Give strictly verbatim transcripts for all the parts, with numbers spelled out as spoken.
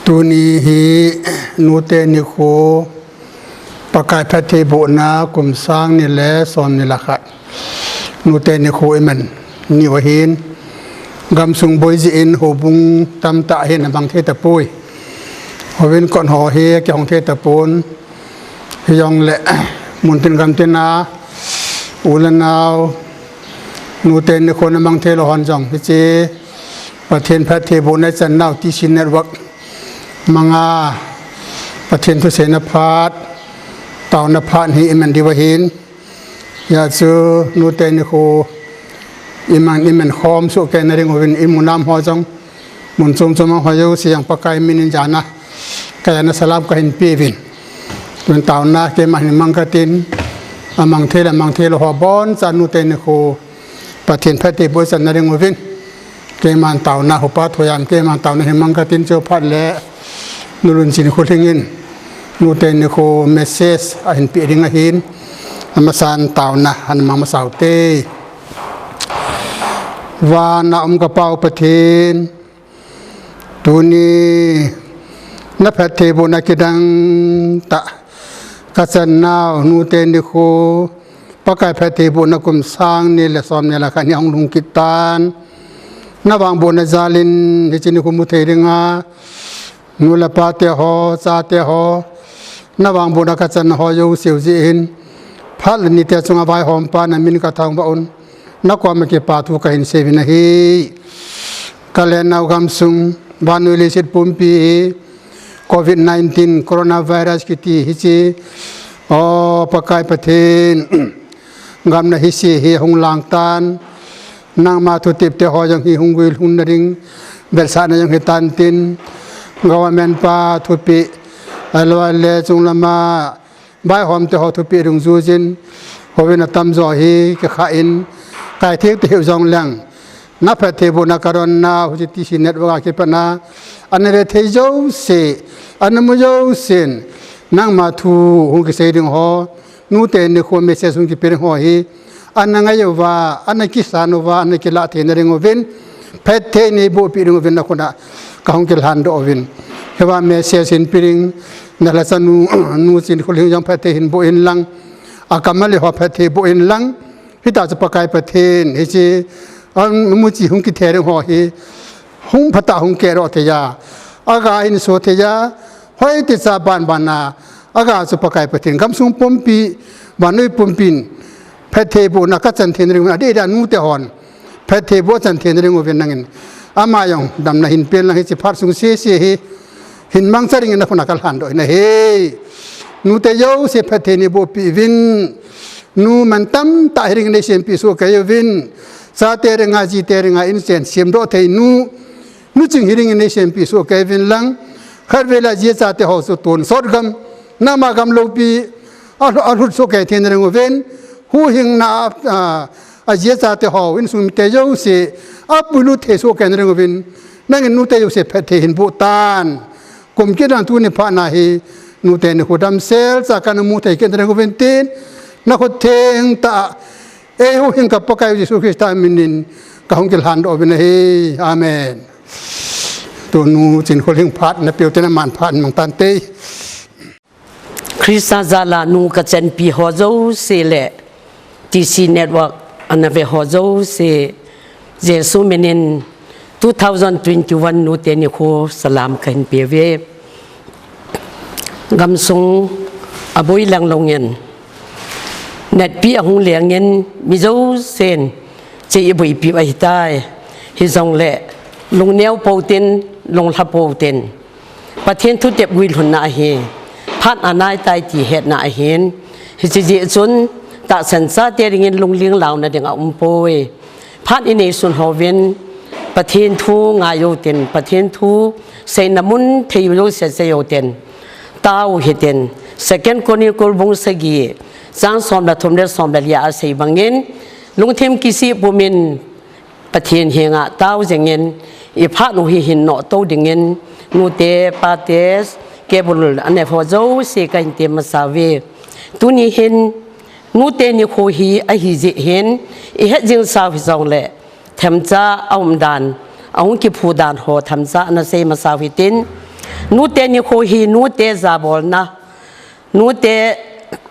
Tuni hi nute nikho, Pakai phattheibohna kum sang ni le som ni le khat nute nikho iman ni u ahin, gamsung boi jeh in houbung tamtah hin amang thei tapoi. Houbung kon ho hi kihong thei tapon. Hijongle muntin gamtin a u le nao, nute nikho amang thei lou hon jong hiche Pathen phattheibohna ichan nau T C Network manga Pathen thuseina phat, taona phat hi iman diu ahin. Hijeh chun nute nikho iman, iman khom soh kei na ding uvin, imu nam ho jong, mun chom chom a ho jouse jong Pakai min in jana, kajana salam kahin pe uvin. Tun taona keima hin mang katin, amang thei le amang thei lou ho boncha nute nikho Pathen phattheiboh ichan na ding uvin, keiman taona, Upa Thoijam keiman taona hin mang katin, chuphat le Nu Lunching Kholhing in nute nikho message ahin pe ding ahin, amasan taona ana mang masa ute. Vana um ka Pa u Pathen, tuni na phattheibohna kidang tah kachan nau nute nikho, Pakai phattheibohna kum sang ni le som ni le khat hi ahung lhung kit tan. Na vangbohna jal in hiche nikho mu thei ding a, nu le pa te ho, chate ho, na vangbohna kachan ho jouse u jeh hin, phat le nite chunga vaihom pa na min ka thangvah un, na koma kipa thu kahin sei uvin ahi. Ka lenna u gamsung, vannoi leiset pumpi hi, Covid nineteen, coronavirus kiti hiche, O Pakai Pathen, gam na hise hi hung lang tan, nangma thutep te ho jong hi hung guilhun na ding, vetsahna jong hi tan tin, government pa thupeh, ahilou le chunglam a vaihom te ho thupeh dungjuijin, houin atamjo hi kikha in, kaitheng te hiu jong leng, na phattheibohna ka donna, hiche T C Network a kipat na, ana ve thei jouse, ana mu jousen, nangma thu hung kisei ding ho, nute nikho message hung kipe ding ho hi, ana ngai uva, ana kisan uva, ana kilah thei na ding uvin, phatthei nei bohpi ding uvin na khut a ka hung kilhan doh uvin. Hiva message hin pe ding, na lhacha nu, Nu Chin Kholhing jong phatthei hin boh in lang, a kamale ho phatthei boh in lang, hita chu Pakai Pathen, hiche, amu chi hung kithe ding ho hi, hung phatah hung kehdoh thei a, aga hin so thei a, hoi ti cha ban ban a, aga chu Pakai Pathen, gamsung pumpi, vannoi pumpin, phattheibohna kachan thei na ding uvin, adeh deh a nute hon, phattheiboh chan thei na ding uvin nangin, ama jong damna hin pen lang hiche phat sung sese hi, hin mangcha dingin na khut a ka lhan doh in ahi. Nute jouse phatthei nei bohpi uvin, nu man tamtah hi dingin nei sempi soh kei uvin, chate dinga, jite dinga, inchen semdoh thei nu, Nu Ching hi dingin nei sempi soh kei uvin lang, khatvei le ji chate ho chu tonsot gam, nangma gam loupi, a lhu-, alhut soh kei thei na ding uvin, huhhingna a, a, aji achate ho, insung mite jouse, apuilut thei soh kei na ding uvin, nangin nute jouse phatthei hin boh tan. Kum kit dan tuni phat na hi, nute nikho damsel cha kana mu thei kit na ding uvin tin, na khut theng tah a, eihuhhing ka Pakai Jesu Christa min in, ka hung kilhan doh uvin ahi. Amen. Tun Nu Chin Kholhing phat na peu te, na man phat mang tan te. Christa jal a nu kachanpi ho jouse le T C Network ana ve ho jouse, Jesu min in two thousand twenty-one nute nikho salam kahin pe uve. Gamsung aboi lang longin, natpi ahung lengin, mi jousen chei iboipi u ahitai. Hijongle lungneo pou tin, lunglha pou tin, Pathen thutep guilhunna ahi, phat anaitai ti hetna ahin, hiche jeh chun tahsan chate dingin lungling launa ding aumpoi. Phat inei sun hovin, Pathen thu ngai utin, Pathen thu seina mun thei jouse sei utin, tao hitin, Second Chronicle bung sagi, chang som le thum le som le li a asei bangin, lungthim kisih pumin, Pathen henga tao jengin, iphat u hi hin noto dingin, nute, pate, kebulul anep ho jouse kahin tem masa uve. Tuni hin, nute nikho hi ahi jeh hin, ihet jing sau hijongle, themcha aum dan, ahung kiphu dan ho themcha ana sei masa u hitin, Nute nikho hi nute jabolna, nute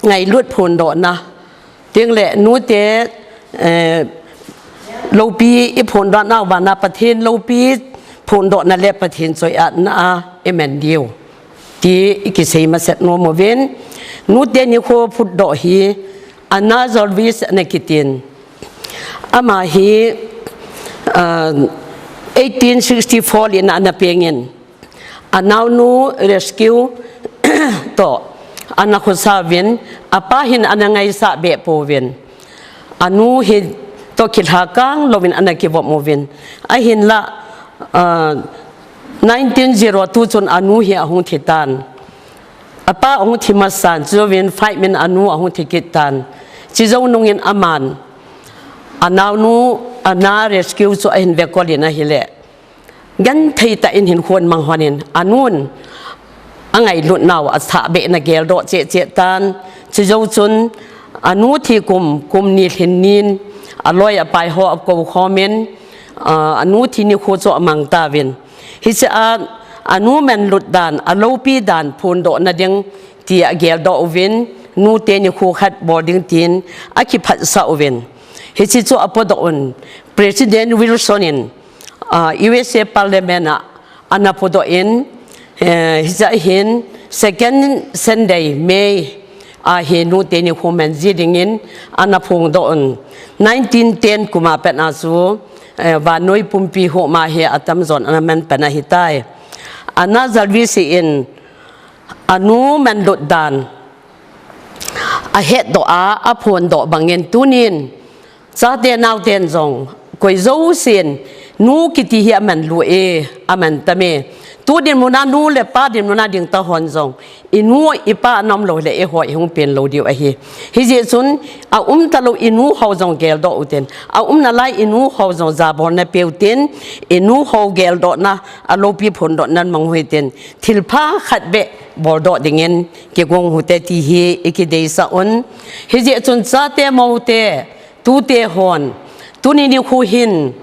ngailut phondohna, tingle nute, eh, loupi iphondohna uva na Pathen loupi phondohna le Pathen choi-atna a iman diu ti ikisei masat nom uvin. Nute nikho phutdoh hi Anna Jarvis ana kitin. Ama hi, ah, eighteen sixty-four in ana pengin. Anaonu rescue toh ana khosa uvin, apa hin ana ngaisah be pouvin. Anu hi toh kilhakang louvin ana kivop uvin. Ahinla, ah, nineteen zero two chun anu hi ahung thi tan. Apa ahung thi masan, chujouvin five min anu ahung thi kit tan. Chujou nungin aman, anaonu, Anna rescue chu ahin vekol in ahile. Genthei tah in hinkho amang lhonin, anun, angailutnau, asah behna geldoh cheh cheh tan. Chujou chun, anu thi kum, kum ni lhin nin, aloi apai ho akou khomin, ah, anu thi nikho chu amang tauvin. Hiche a, anu manlut dan, aloupi dan, phondohna ding, ti ageldoh uvin, nute nikho khat bol ding tin, akiphatsah uvin. Hiche chu apodoh un, President Wilson in, ah, U S A Parliament a, ana podoh in, eh, hiche hin second Sunday May a hi nute nikho man ji dingin ana phongdoh un. Nineteen ten kum a pat a chu, eh, vannoi pumpi ho ma hi atamjon ana man pan ahitai. Anna Jarvis in anu manlut dan ahetdoh a, aphondoh bangin tunin, chate naoten jong, koi jousen, nu kiti hi amanlu e, aman tam e. Tu dinmun a nu le pa dinmun a ding tahon jong, inu ipa ana um lou le eiho ihung pen lou diu ahi. Hijeh chun, aum talou inu ho jong geldoh utin, aumna lai inu ho jong jabolna peutin, inu ho geldohna, aloupi phondohna mang uhitin, thilpha khat beh boldoh dingin, kigong uhite ti hi ikideisah un. Hijeh chun chate moute, tute hon, tuni nikho hin,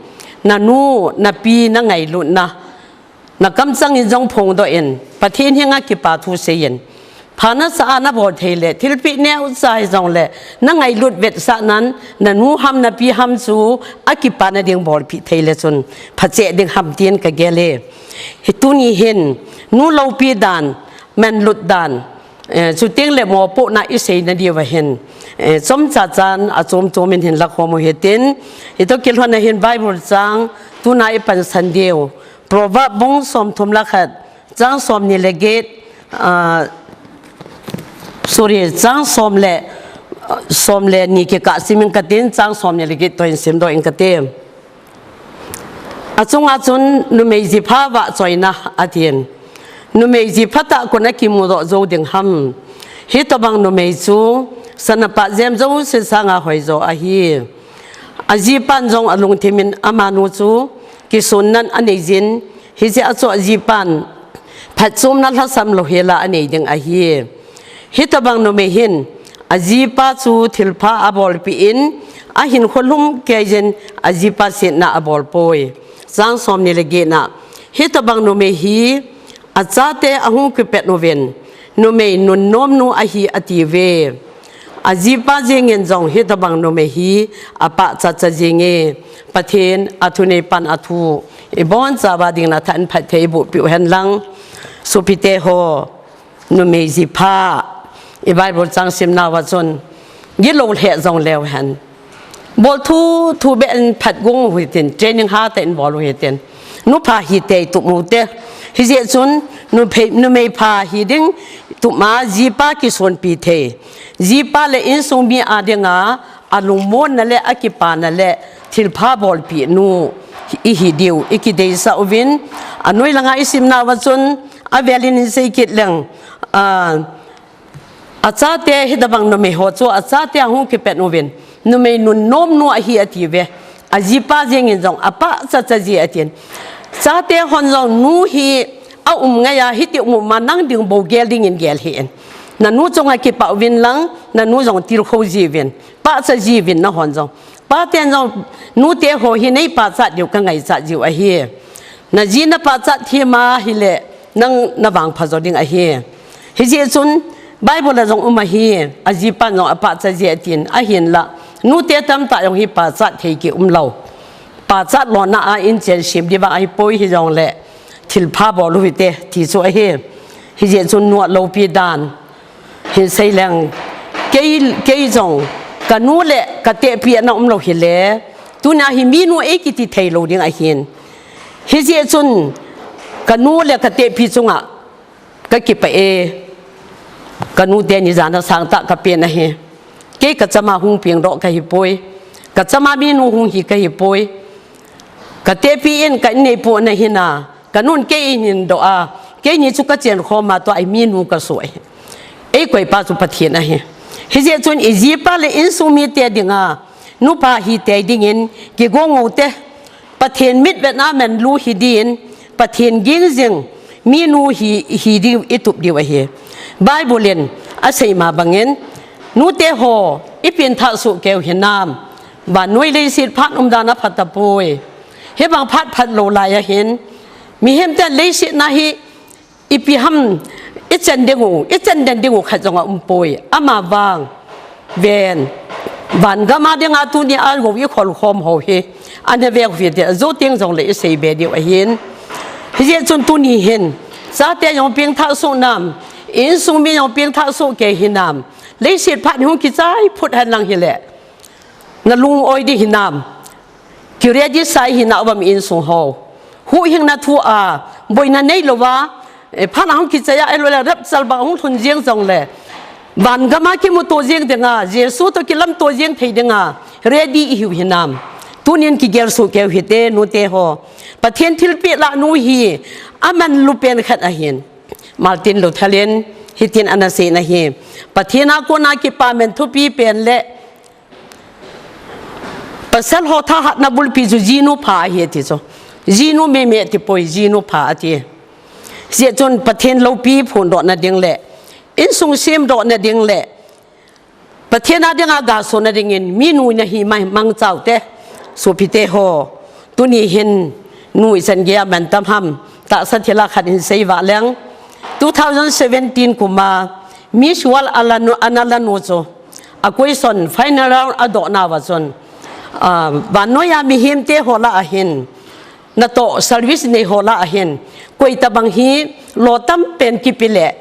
nanu, napi, nangailutna, nakamchang in jong phongdoh in, Pathen henga kipa thu seiyin. Pha nasah a nabol thei le, thilpeh neocha hijongle, nangailut vetsahnan, nanu ham, napi ham chu, akipana ding bolpeh thei le chun, phacheh ding ham tin kagel e. Hi tuni hin, nu loupi dan, manlut dan, eh, chuteng le mopohna isei nadiu ahin, eh, chomcha chan achom chom in hin lakhom uhitin, hitoh kilhonna hin Bible chang tuna ipansan diu, Proverb bung somthum le khat, chang somni le get, ah, sorry, chang som le, som le ni kikah sim ing katin, chang somni le get toh hin simdoh ing kate. Achunga chun numei jipha vahchoina atin. Numei jipha tah kon akimudoh jou ding ham. Hitobang numei chu sana pah jem jouse sanga hoijo ahi. Ajipan jong alungthim in amanu chu kisunnan aneijin, hijeh a chu ajipan phatchomna lhasam louhela anei ding ahi. Hitobang numei hin, ajipa chu thilpha abolpeh in, ahinkho lhumkeiyin, ajipa setna abolpoi. Chang somni le getna. Hitobang numei hi, achate ahung kipet uvin, numei nunnomnu ahi atiuve. Ajipa jengin jong hitobang numei hi apahcha cha jenge. Pathen athuneipan athu ibonchauva dingin athahat phatthei boh peh uhen lang. Sopite ho, numei jipha, i Bible chang simnauva chun, gilou lheh jongleu hen, bol thuthu beh in phatgong uhitin, training hatah in bol uhitin. Nupha hitei tup ute. Hijeh chun, numei pha hiding tupma jipa kisonpi thei, jipa le insung mi a dinga alungmonna le akipana le thilpha bolpeh nu ihi diu ikideisah uvin, anoi langa isimnauva chun, avelin isei kit leng, ah, achate hitobang numei ho chu achate ahung kipet uvin, numei nunnomnu ahi atiuve. Ajipa jengin jong apahcha cha ji atin. Chate hon jong nu hi aum ngaiya hiti um uma nang ding bou gel dingin gel hih in. Nanu chunga kipah uvin lang, nanu jong tilkhou jiuvin, pahcha jiuvin nahon jong. Paten jong, nute ho hi neipahcha diu kangaichat jiu ahi. Naji napahcha thima hile, nang na vangpha jo ding ahi. Hijeh chun Bible a jong um ahi, ajipan jong apachat jeh atin, ahinla nute tamtah jong hi pachat thei ki umlou. Pachat lona a inchen sem di vang ahipoi, hijongle thilpha bol u hite ti chu ahi. Hijeh chun nu a loupi dan hin seileng, kei, kei jong kanu le katehpi ana umlou hile, tuna hi minu eikiti theilou ding ahin. Hijeh chun kanu le katehpi chunga kakipah e. Kanu teni jana sangtah kapen ahi. Kei kachama hung pengdoh kahipoi. Kachama minu hung hi kahipoi. Katehpi in ka inneipu ana hina, kanun kei eihin doh a, keini chu kachenkhom a tua iminu kasoh ahi. Eikoipa chu Pathen ahi. Hijeh chun ijipa le insung mite dinga nupa hitei dingin kigong u te. Pathen mitvetna manlu hidin, Pathen ging jing minu hi, hi diu itup diu ahi. Bible in aseima bangin, nuteho, ipengthah soh keu hinam, vannoi leiset phat umdan aphatapoi. Hibang phat phatlou lai ahin, mihemten leiset na hi ipi ham, ichan ding u, ichan den ding u khat jong aumpoi. Amavang, ven, van gam a dinga tuni a gou ikholkhom ho hi, ana veu hite, ajo teng jongle iseibe diu ahin. Hijeh chun tuni hin, chate jong pengthah soh nam, insung mi jong pengthah soh kei hinam, leiset phat hung kichai phut henlang hile, nalung oi di hinam, kiready sai hina uvam insung ho. Huhhingna thu a, boina neilouva, phat ahung kichai a, ahiloule rapture bang ahung lhun jeng jongle, van gam a kimuto jeng dinga, Jesu toh kilamto jeng thei dinga ready ihiu hinam? Tunin kigel soh keu hite nuteho. Pathen thilpeh lah nu hi amanlu pen khat ahin. Martin Luther in hitin ana seiyin ahi, Pathen a kona kipamen thupi pen le pasal ho thahatna bulpi chu jinu pha ahi ati chu. Jinu meimei atipoi, jinu pha ati. Hijeh chun Pathen loupi phondohna ding le, insung semdohna ding le, Pathen a dinga gasonna dingin minu nahi mangcha u te, sopite ho. Tuni hin nu ichan geiya mantam ham, tahsa thil a khat hin seivah leng. Two thousand seventeen kuma Miss World ana lanu chu, a question final round adoh nauva chun, vannoiya mihemte ho lah ahin, natoh service nei ho lah ahin, koitabang hi lo tampen kipe le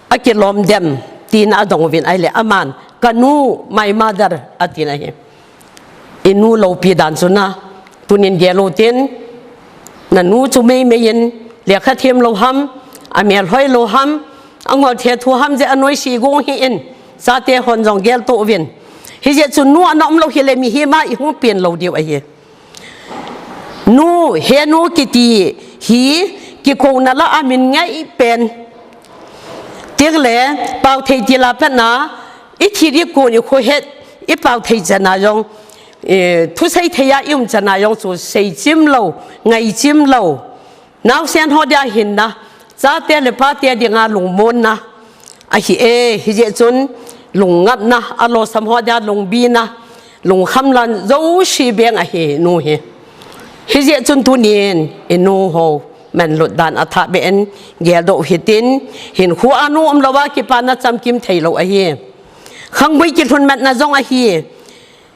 akilom dem, tin adong uvin ahile aman, kanu, my mother, atin ahi. Inu loupi dan chu na, tunin gel utin, nanu chu meimei in, lekha themlou ham, amel hoilou ham, angol thethu ham jeh a noise gong hih in, chate hon jong geltoh uvin. Hijeh chun nu ana umlou hile mihema ihung penlou diu ahi. Nu, henu kiti hi, kikouna lah a min ngaipen. Tengle, paothei tila patna, ithi ding kon ikhohet, ipaothei chana jong, thusei theiya ium chana jong chu seichim lou, ngaichim lou. Naosen ho dia hinna, chate le pate dinga lungmonna ahi e, hijeh chun lungngapna, alosam ho dia lungbina, lungkhamna jouse beng ahi nu hi. Hijeh chun tunin inu ho manlut dan athahbeh in geldoh u hitin, hinkho a nu umlouva kipana chamkim theilou ahi. Khanggui kilhun matna jong ahi.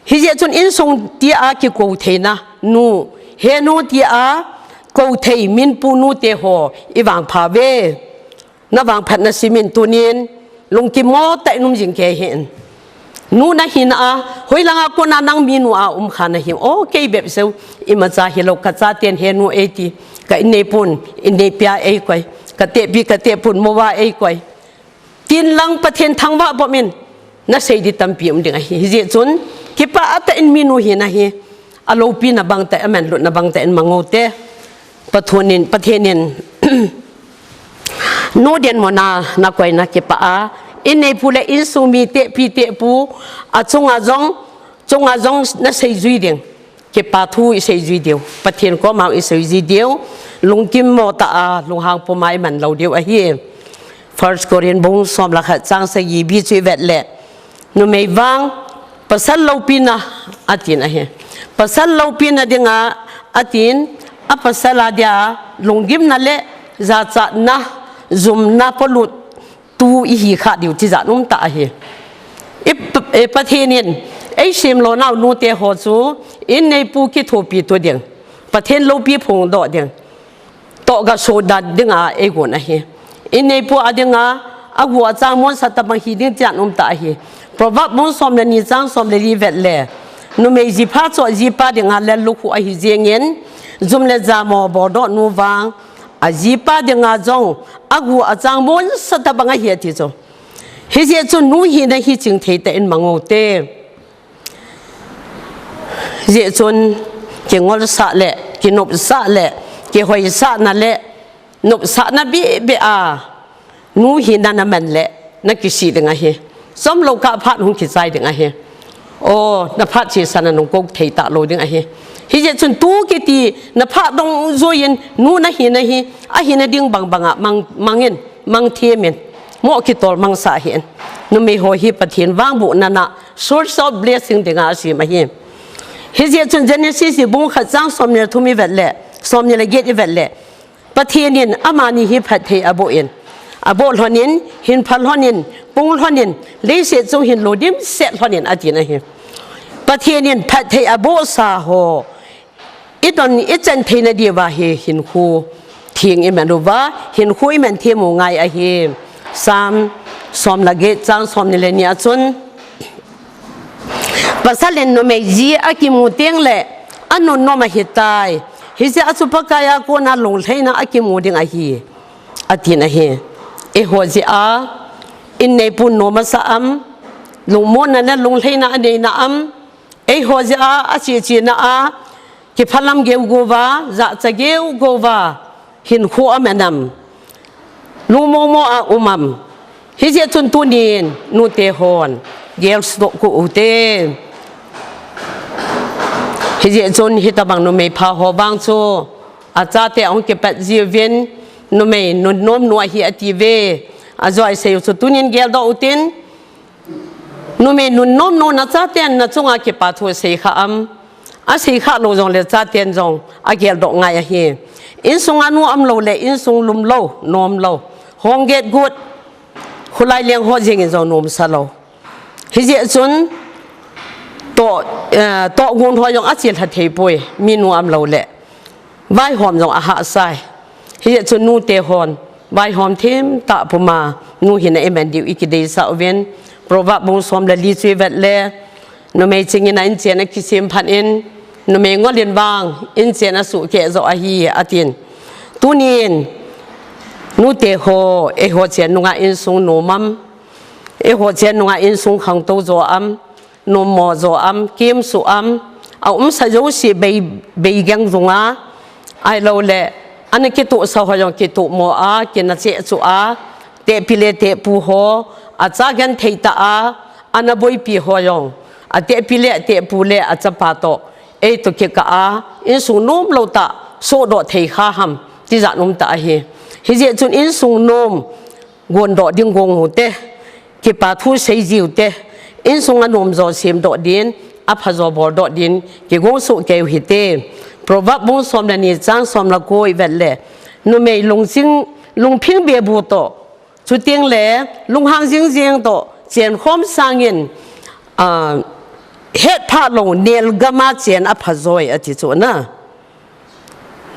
Hijeh chun insung tia kikou theina, nu, henu tia kou thei minpu nute ho, ivangpha uve. Navangphatna simin tunin lungkimmo tah in um jing kei hih in. Nu nahina a, hoilanga kona nang minu a umkha nahim, o kei bep seu, imacha hilou, kachaten henu eiti, ka inneipun inneipia eikoi, katehpi katehpun mouva eikoi, tin lang Pathen thangvah bom in, nasei di tampi um ding ahi. Hijeh chun kipah tah in minu hina hi, aloupina bangtah, amanlutna bangtah in mang u te. Pathen in, Pathen in nu Denmona nakoina kipah a, inneipu le insung mi tehpi tehpu achunga jong, chunga jong naseijui ding, kipa thu iseijui diu, Pathen koma iseijui diu, lungkimmo tah a, lunghang puma iman lou diu ahi. First Corinth bung som le khat chang sagi B chu ivet le, numei vang pasal loupina atin ahi. Pasal loupina dinga atin, apasal a dia lunggimna le Jachatna, jumna, polut tu ihi kha diu tijat um tah ahi. I p-, i Pathen in eisem lou nau nute ho chu inneipu kithopi tu ding, Pathen loupi phongdoh ding, toh gasoh dan dinga eigon ahi. Inneipu a dinga agu achang monsa tabang hi ding tijat um tah ahi. Proverb bung som le ni chang som le li vet le, numei jipha chu ajipa dinga lel lukhuh ahi jengin, jum le jamo boldoh nu vang, ajipa dinga jong agu achang monsa tabang ahi ati chu. Hijeh chun nu hina hi chingthei tah in mang u te. Jeh chun kingolsah le, kinopsah le, kihoisahna le, nopsahna bebe a nu hina naman le, nakisih ding ahi. Chomlou kah phat hung kichai ding ahi. O, naphat chesa nanung kou thei talou ding ahi. Hijeh chun tu kiti naphat dungjuiyin nu nahina hi, ahina ding bangbanga mang, mangin, mangthemin, mo kitol mangsah hih in. Numei ho hi Pathen vangbohna a source of blessing dinga asem ahi. Hijeh chun Genesis bung khat chang som ni le thum ivet le, som ni le get ivet le, Pathen in amani hi phatthei aboh in, aboh lhonin, hinpha lhonin, pung lhonin, leiset chung hinlou dimset lhonin atin ahi. Pathen in phatthei abohsa ho idon ichan theina diuva hi hinkho theng iman uva, hinkho iman them u ngai ahi. Psalm som le get chang som ni le ni a chun, pasal in numei ji akimu teng le anunnom ahitai. Hijeh a chu Pakai a kona lunglhaina akimu ding ahi, atin ahi. Eiho jeh a inneipun nom asah am, lungmonna le lunglhaina aneina am, eiho jeh a achechena a kiphalam geugou va, jachat geugou va hinkho aman am, lungmong mo a um am. Hijeh chun tunin nute hon gel sudoh kou te. Hijeh chun hitabang numei pha ho vang chu achate ahung kipat jiuvin, numei nunnom nu ahi atiuve. Ajou a isei u chu tunin geldoh utin, numei nunnom nu nachaten nachunga kipa thu asei kha am? Asei kha lou jongle chaten jong ageldoh ngai ahi. Insunga nu umlou le insung lumlou, nomlou, hong get gut, khulai leng ho jengin jong nomsa lou. Hijeh chun toh, eh, tohgon ho jong achelha theipoi, mi nu umlou le. Vaihom jong ahahsai. Hijeh chun nute hon vaihom themtah puma nu hina iman diu ikideisah uvin. Proverb bung som le li chu ivet le, numei chingin a inchen akisem phat in, numei ngol in vang inchen asuhkeh joh ahi atin. Tunin nute ho, eiho chen nunga insung nom am, eiho chen nunga insung khangtou jo am, nommo jo am, kemsuh am, aumsa jouse bei, beigeng junga, ahiloule ana kitohsa ho jong kitohmo a, kina chehchu a, tehpi le tehpu ho, acha genthei tah a ana boipi ho jong, atehpi le atehpu le achapa toh, eitoh kikah a insung nomlou tah sohdoh thei kha ham tijat umtah ahi. Hijeh chun insung nom gondoh ding gong u te, kipa thu sei jiu te, insunga nomjo semdoh din, aphajo boldoh din kigong soh keiu hite. Proverb bung som le ni chang som le ko ivet le, numei lungching, lungphing bebu toh, chutengle lunghang jingjing toh chenkhom sangin, ah, hetphah lou nelgam a chen aphajoi ati chu na.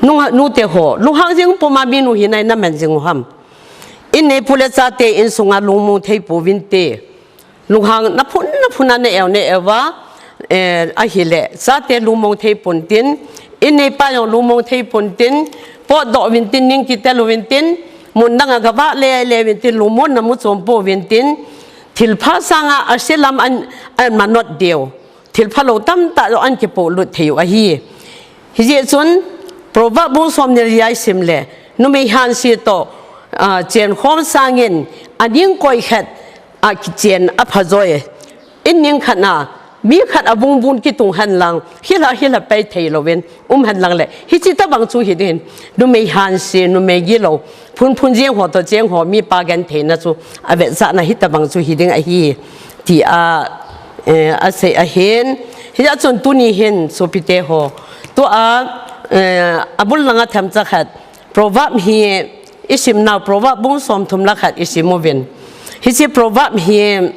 Nu, nute ho, lunghang jing puma minu hina naman jing u ham? Inneipu le chate insunga lungmong thei pouvinte. Lunghang naphun naphun a na-eu na-eu va, eh, ahile chate lungmong thei pontin, inneipa jong lungmong thei pontin, potdoh uvintin, ning kitel uvintin, mun danga gavah lele uvintin, lungmonna muchom pouvintin, thilpha sanga ase lam an, an manot diu. Thilphalou tamtah jong an kipolut thei u ahi. Hijeh chun Proverb bung som ni le li a isim le, numei hanse toh, ah, chenkhom sangin aning koi khat a kichen aphajoi. In ning khat na, mi khat a bungbun kitung henlang, hilha, hilha pei theilouvin um henlang le, hiche tobang chu hiding, numei hanse, numei gilou, phunphun jeng ho toh cheng ho, mipa gentheina chu avetsahna hitobang chu hiding ahi, tia, eh, asei ahin. Hijeh chun tuni hin sopite ho, tua, eh, abul langa themcha khat, Proverb hi isim nau Proverb bung somthum le khat isim uvin. Hiche Proverb hi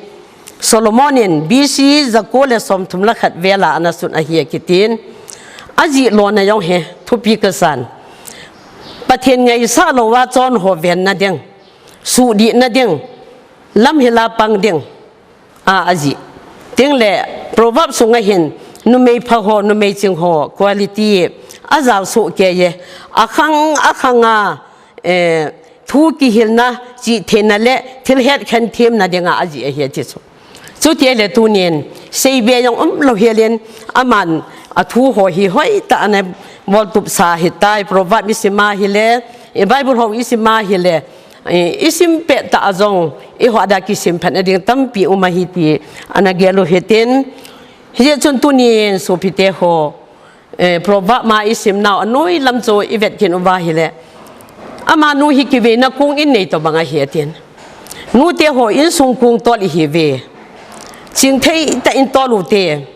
Solomon in B C jako le somthum le khat vela ana sun ahi akitin. Ajih lona jong hi thupi kasan. Pathen ngaisah louva chonho venna ding, suhdihna ding, lamhila pang ding, a, ajih. Tengle Proverb sunga hin numei pha ho, numei ching ho quality ajao soh kei e. Akhang, akhanga, eh, thu kihilna, chihtheina le thil hetkhen themna dinga ajih ahi ati chu. Chuti ahile tunin seibe jong umlou helin aman athu ho hi hoitah ana boltup sa ahitai. Proverb isim a hile, eh, Bible ho isim a hile, eh, isim pettah a jong eiho dia kisim phatna ding tampi um ahi ti ana gel u hitin. Hijeh chun tunin sopite ho, eh, Proverb ma isim nau anoi lam chu ivet kit uva hile, amanu hi kiveina kong in nei tobang ahi atin. Nute ho insung kong tol ihiuve. Chingthei tah in tol ute.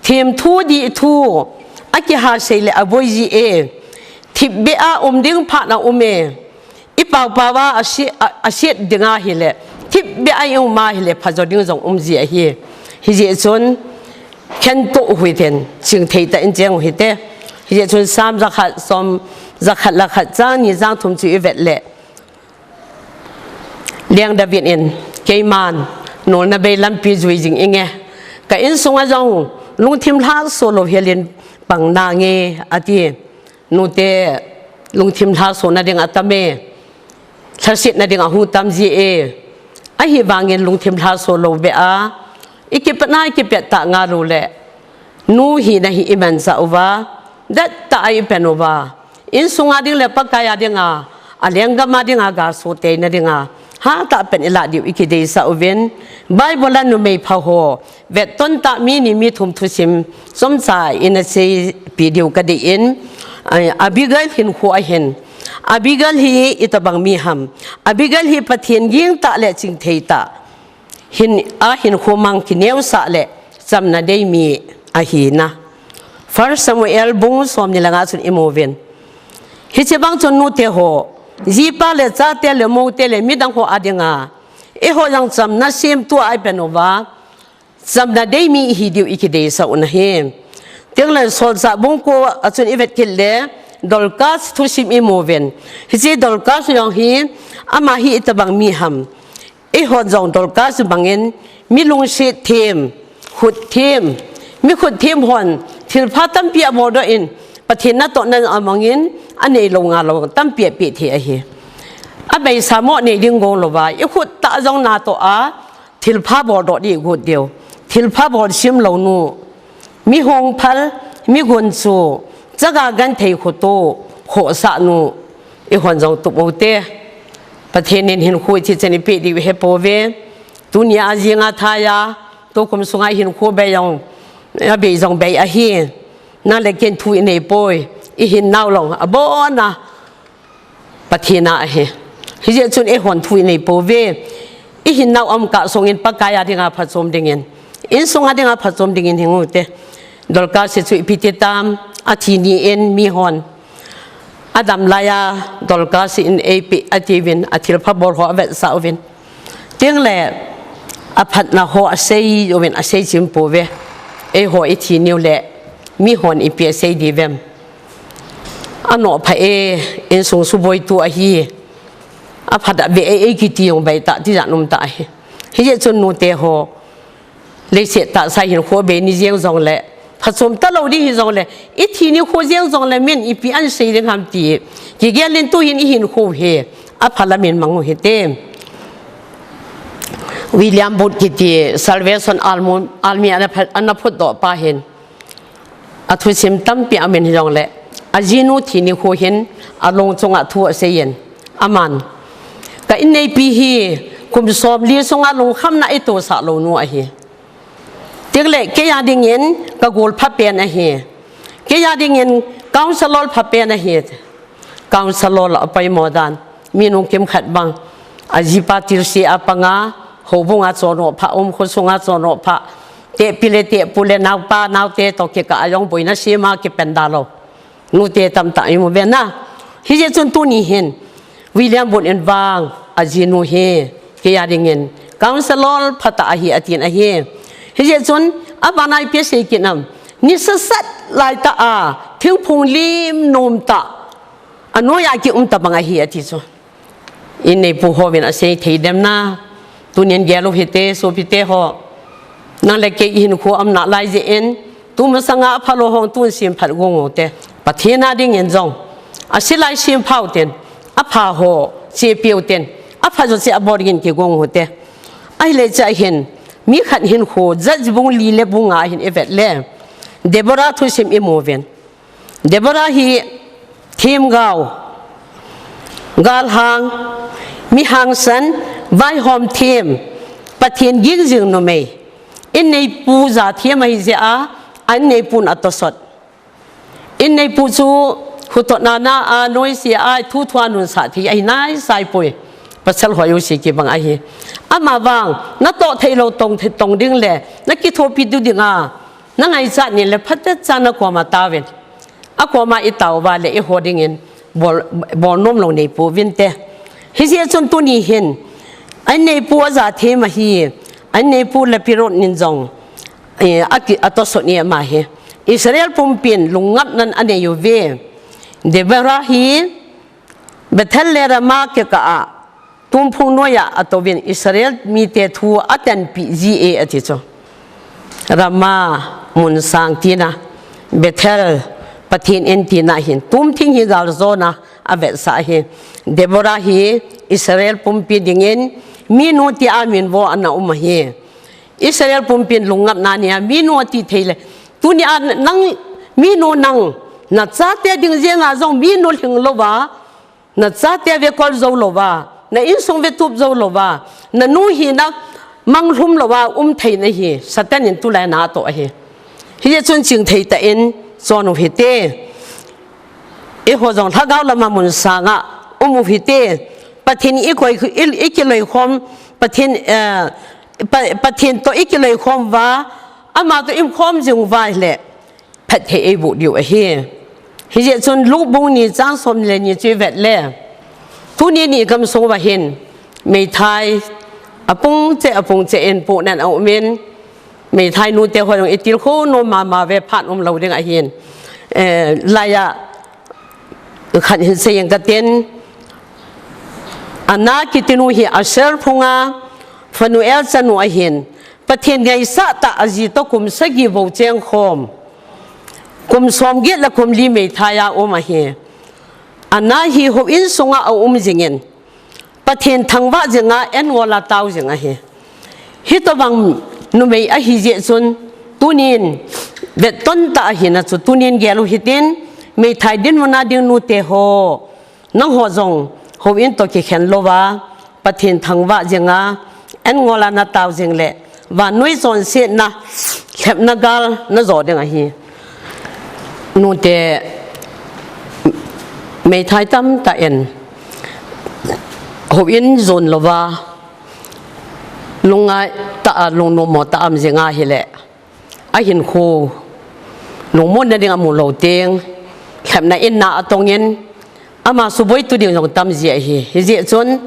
Themthu dihthu akihasei le aboi ji e. Thipbeh a um ding phat aum e. Ipaopao a, ase-, a, aset dinga hile, thipbeh a i um a hile, phajo ding jong um ji ahi. Hijeh chun khentoh u hitin, chingthei tah in cheng u hite. Hijeh chun Psalm jakhat, som, jakhat le khat chang ni chang thum chu ivet le, Leng David in, keiman nolna bei lampi jui jing inge. Ka insunga jong lungthim lhaso lou helin pang nange ati. Nute lungthim lhasona ding atam e. Lhasetna ding ahung tam ji e. Ahivangin lungthim lhaso lou beh a, ikipatna ikipet tah ngal u le, nu hina hi imanchah uva, dettah a ipen uva, insunga ding le Pakai a dinga, alenggam a dinga gasoteina dinga hatah pen ilah diu ikideisah uvin. Bible a numei pha ho vetton tah mi ni mi thum thusim chomcha ina seipi diu kadei in, ai, Abigail hinkho ahin. Abigail hi itobang mi ham? Abigail hi Pathen ging tah le chingthei tah hin, a hinkho mang kineosah le chamna dei mi ahina. First Samuel bung somni le nga chun imu uvin. Hiche bang chun nute ho, jipa le chate le moute le midang ho a dinga, eiho jong chamna semtua ipen uva, chamna dei mi ihi diu ikideisah u ahi. Tengle Solchah bung ko a chun ivet kit le, Dorcas thusim imu uvin. Hiche Dorcas jong hi, ama hi itobang mi ham? Eihon jong Dorcas bangin mi lungset them, khut them, mi khut them hon thilpha tampi abol doh in, Pathen natohna amangin anei lou ngal lou tampi apeh thei ahi. Abeisa mo nei ding gong louva, ikhut tah jong natoh a, thilpha bol doh ding igot diu. Thilpha bol sim lou nu, mi hongphal, mi gunchu, chaga genthei khoto, khohsah nu, eihon jong tup u hite. Pathen in hinkho ithi chan ipeh diu hepouve. Tunia jinga thaiya, tukum sunga hinkho bei jong, abei jong bei ahi. Nang le ken thu inei poi, ihin nau long abona Pathen a ahi. Hijeh chun eihon thu inei pouve. Ihin nau um kah sungin Pakai a dinga phachom dingin, insunga dinga phachom dingin hing u hite. Dorcas chu ipi ti tam, athi ni in mihon adam laiya Dorcas in eipeh atiuvin, athilpha bol ho avetsah uvin. Tengle aphatna ho asei uvin, asei chim pouve. Eiho ithi niu le mihon ipi asei diuvem? Anoh pha e, insung suboitu ahi. Aphat a ve e, eikiti jong bei tah, tijat um tah ahi. Hijeh chun nute ho, leiset tahsa hinkho bei ni jeng jongle, phachom talou ding hijongle, ithi nikho jeng jongle min ipi asei ding ham ti kigel in tuhin ihinkho hi apha lamin mang u hite. William Booth kiti Salvation Army, Army ana phat, ana phutdoh pa hin, athusim tampi amin hijongle, ajinu thi nikho hin along chunga thu aseiyin, aman, ka inneipi hi kum somli sunga lungkhamna itosah lou nu ahi. Tengle keiya dingin kagol phapen ahi. Keiya dingin counsellor phapen ahi. Counsellor apoimo dan, mi nungkim khat bang, ajipa tilse a panga, houbunga chonoh pha um, khosunga chonoh pha, tehpi le tehpu le naopa naote toh kikah a jong boina sema kipen da lou nute tamtah imu uve na. Hijeh chun tuni hin William Booth in vang ajinu hi, kei a dingin counselor phatah ahi atin ahi. Hijeh chun, abana ipi asei kit nam, ni sasat laitah a, thingphung lim nom tah, anoiya kium tabang ahi ati chu. Inneipu hon asei thei dem na, tunin gel u hite, sopite ho. Nang le kei ihinkho umna lai jeh in, tumasanga aphalou hon tun semphat gong u te. Pathen a dingin jong, asilai sempha u ten, apha ho chepi u ten, apha jouse abol dingin kigong u te. Ahile chea hin, mi khat hinkho, Judges bung li le bung nga hin ivet le, Deborah thusim imu uvin. Deborah hi themgao, galhang, mi hangsan, vaihom them, Pathen ging jing numei. Inneipu ja them ahi jeh a, anneipun atosot. Inneipu chu hutoh nana a noise a thu thua nunsah thei ahi naisai poi. Pasal ho jouse kibang ahi. Ama vang, natoh theilou tong, tong ding le, nakithopi diu dinga, nangaichat ni le phatecha nakoma tauvin. Akoma itao uva le iho dingin bol, bol nom lou neipouvin te. Hijeh chun tuni hin, anneipu aja them ahi, anneipu Lapirot in jong, eh, aki, atosot ni ama hi. Israel pumpin lungngapnan anei uve. Deborah hi, Bethel le Ramah kikah a, tumphung noiya atouvin Israel mite thu atanpeh ji e ati chu. Ramah mun sang tina, Bethel Pathen in tina hin, tumthing hi galjona avetsah ahi. Deborah hi Israel pumpi dingin minu tia minvo ana um ahi. Israel pumpin lungngapna nia minu ati thei le, tunia nang minu nang, nachate ding jenga jong minu lhing louva, nachate vekol jou louva, na insung vetup jou louva, nanu hina manglhum louva um thei nahi, Satan in tulai natoh ahi. Hijeh chun chingthei tah in chon u hite. Eiho jong lhagao lama mun sanga um u hite. Pathen ikoi, i, ikiloikhom, Pathen, eh, Pa-, Pathen toh ikiloikhom uva, ama toh iumkhom jing uva ahile, phatthei eiboh diu ahi. Hijeh chun Luke bung ni chang som le ni chu ivet le, tuni ni gamsung uva hin, meithai apung cheh, apung cheh in pohnan aumin, meithai nute ho jong itilkhou nom mama uve, phat umlou ding ahin. Eh, laiya khat hin seiyin katin, Anna kitinu hi Asher phunga Phanuel chanu ahin, Pathen ngaisah tah aji toh kum sagi bou chengkhom, kum somget le kum li meithai a um ahi. Anna hi houin sunga aum jingin, Pathen thangvah jinga, an ngol a tao jing ahi. Hitobang numei ahi jeh chun, tunin vetton tah ahina chu, tunin gel u hitin, meithai dinmun a ding nute ho, nangho jong houin toh kikhen louva, Pathen thangvah jinga, an ngol a natao jing le, vannoi chonsetna, lhepna gal najo ding ahi. Nute, meithai tamtah in, houin jon louva, lungngai tah a, lungnommo tah a um jing ahile, ahinkho lungmonna ding amu lou teng, lhepna in na atongin, ama suboitu ding jong tam ji ahi. Hijeh chun,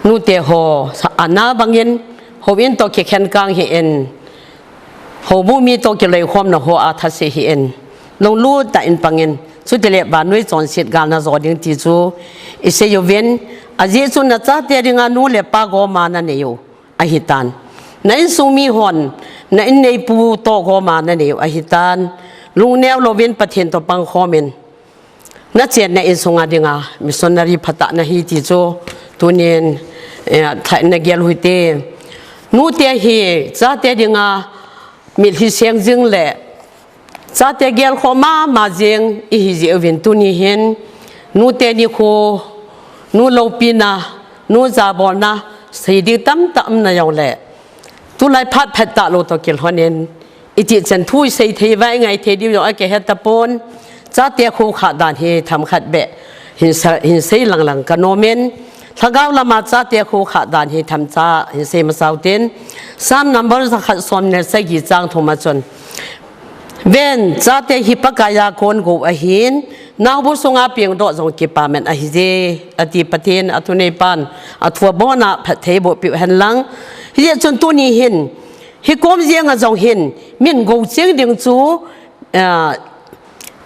nute ho, Anna bangin, houin toh kikhen kang hih in, houbu mi toh kiloikhomna ho a thase hih in, lunglut tah in pangin, chutile vannoi chonset gal najo ding ti chu isei uvin, ajeh chu nachate dinga nu le pa goma nanei u ahitan. Na insung mihon, na inneipu toh goma nanei u ahitan. Lungneo louvin Pathen toh pangkhomin, nachenna insunga dinga missionary phatah nahi ti chu tunin, eh, lhai nagel u hite. Nute hi chate dinga mitlhi seng jing le chate gelkhoh mama jing ihi jeh uvin tuni hin, nute nikho, nu loupina, nu jabolna, sei ding tamtah umna jongle, tulai phat phat talou toh kilhonin, itih chan thu isei thei uva, ingai thei diu jong akihe tapon, chate khokhah dan hi themkhat beh hin sa-, hin sei langlang kanomin, lhagao lama chate khokhah dan hi themcha hin sei masa utin, Psalm number jakhat som le sagi chang thum a chun, Ven, chate hi Pakaiya kon gou ahin, Naobu sunga pengdoh jong kipaman ahije, ati Pathen athuneipan, athu abona phattheiboh peh hen lang. Hijeh chun tuni hin, hikom jenga jong hin, min gou cheng ding chu, ah,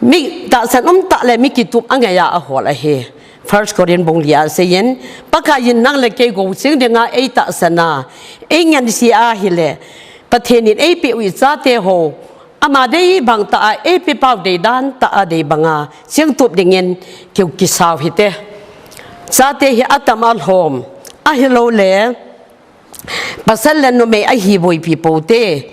mi tahsan um tah le mi kitup angaiya ahol ahi. First Corinth bung lia aseiyin, Pakai in nang le kei gou cheng dinga eitahsan a, eingansea ahile, Pathen in eipeh u ichate ho, ama dei bang tah a, eipeh pau dei dan tah a dei banga, chengtup dingin keu kisau hite. Chate hi atam alhom, ahilouleh, pasal le numei ahi boipi poute.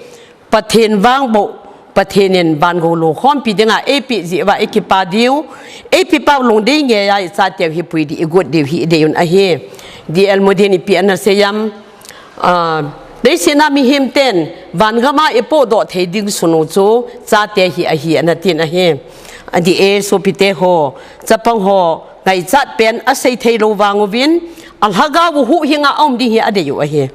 Pathen vang bou, Pathen in van gou lo khompi dinga eipeh jeh uva ikipa diu, eipeh pau lungdei ngeiya ichateu hi pui ding, igot diu hi idei un ahi. D L Moody in ipi ana seiyam, ah, leiset a mihem ten van gama ipohdoh thei ding sunu chu chate hi ahi ana tin ahi. Adih e sopite ho, chapang ho, ngaichat pen asei thei lou vang uvin, alhagao u huhhinga aum ding hi adei u ahi.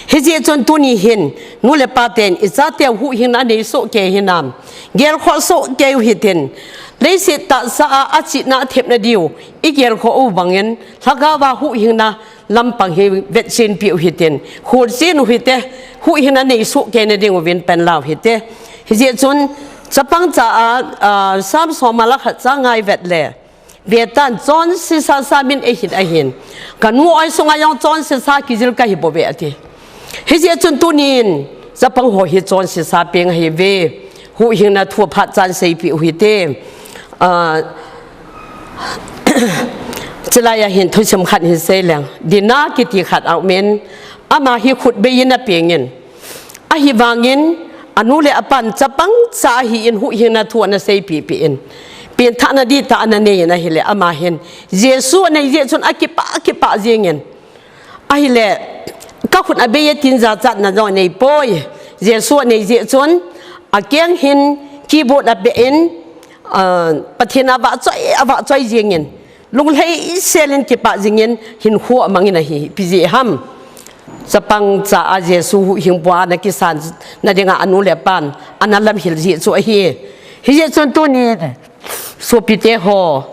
Hijeh chun tuni hin, nu le pa ten ichateu huhhingna anei soh kei hinam, gelkhoh soh kei u hitin, leiset tahsa a achihna athepna diu igelkhoh u bangin, lhagao a huhhingna lampang hi vetchenpi u hitin, khutchen u hite, huhhingna nei soh kei na ding uvin panla u hite. Hijeh chun, chapang cha a, ah, Psalm som a la khat cha ngai vet le, vetan chonse sasa min eihin ahin. Kanu oi sunga jong chonse sa kijil kahi bouve ati. Hijeh chun tunin, chapang ho hi chonse sa peng ahiuve. Huhhingna thu aphat chan seipeh u hite. Ah, chulaiya hin thusim khat hin seileng. Dina kiti khat aumin, ama hi khutbei in apengin. Ahivangin, anu le apan chapang cha ahin huhhingna thu ana seipeh peh in. Pengthahna dihtah ana neiyin ahile ama hin. Jesu anei jeh chun akipah, akipah jengin. Ahile, kakhut abeiye tin jachatna jong aneipoi. Jesu anei jeh chun, akeng hin keyboard apehin, ah, Pathen avahchoi, avahchoi jengin. Lunglhai selin kipah jingin hinkho amangin ahi, ipi jeh ham. Chapang cha a Jesu huhhing bua ana kisan na dinga anu le apan, ana lamhil jeh chu ahi. Hijeh chun tunin, sopite ho,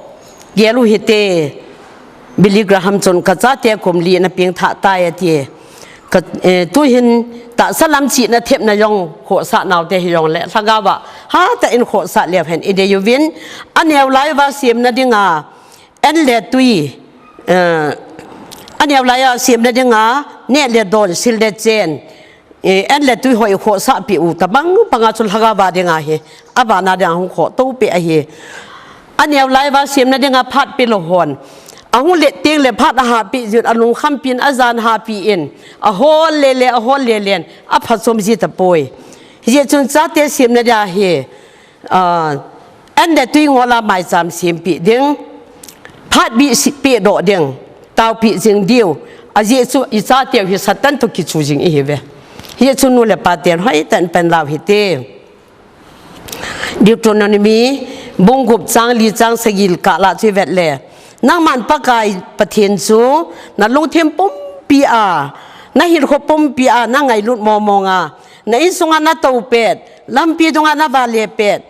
gel u hite, Billy Graham chun kachate kum li ana pengthah tai ati. Ka, eh, tuhin tahsa lam chihna thepna jong khohsah naute hijongle, lhagao a hatah in khohsah leu hen idei uvin, aneo lai uva semna dinga, an le tui, eh, aneo laiya semna dinga, neh le don, sil le chen, eh, an le tui ho ikhohsah peh u, tabang banga chu lhagao a dinga hi, avana dinga hung khoh to peh ahi. Aneo lai uva semna dinga phat pelou hon, ahung let tengle phat ahahpeh jin, alungkhampin ajan hahpeh in, ahol lele, ahol lelen, aphachom ji tapoi. Hijeh chun chate semna dia hi, ah, an le tui ngol a maicham sempeh ding, phat bih si-, pehdoh ding, taopeh jing diu, ajeh chu ichateu hi Satan toh kichu jing ihiuve. Hijeh chun nu le pa ten hoitah in panla u hite. Deuteronomy bung gup chang li chang sagi kah lah chu ivet le, nangman Pakai Pathen chu nalungthim pumpi a, nahinkho pumpi a, nangailut mongmong a, na insunga natou pet, lampi dunga navale pet,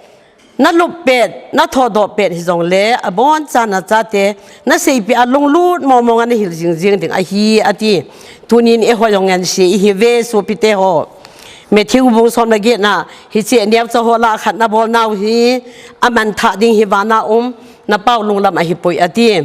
nalup pet, nathodoh pet hijongle, abonchan nachate naseipeh a lunglut mongmong a nahil jingjing ding ahi, ati. Tunin eiho jong ngansi ihiuve sopite ho. Matthew bung som le get na, hiche neocha ho lah a khat nabolnau hi, amanthah ding hi vana um, napao lunglam ahipoi ati.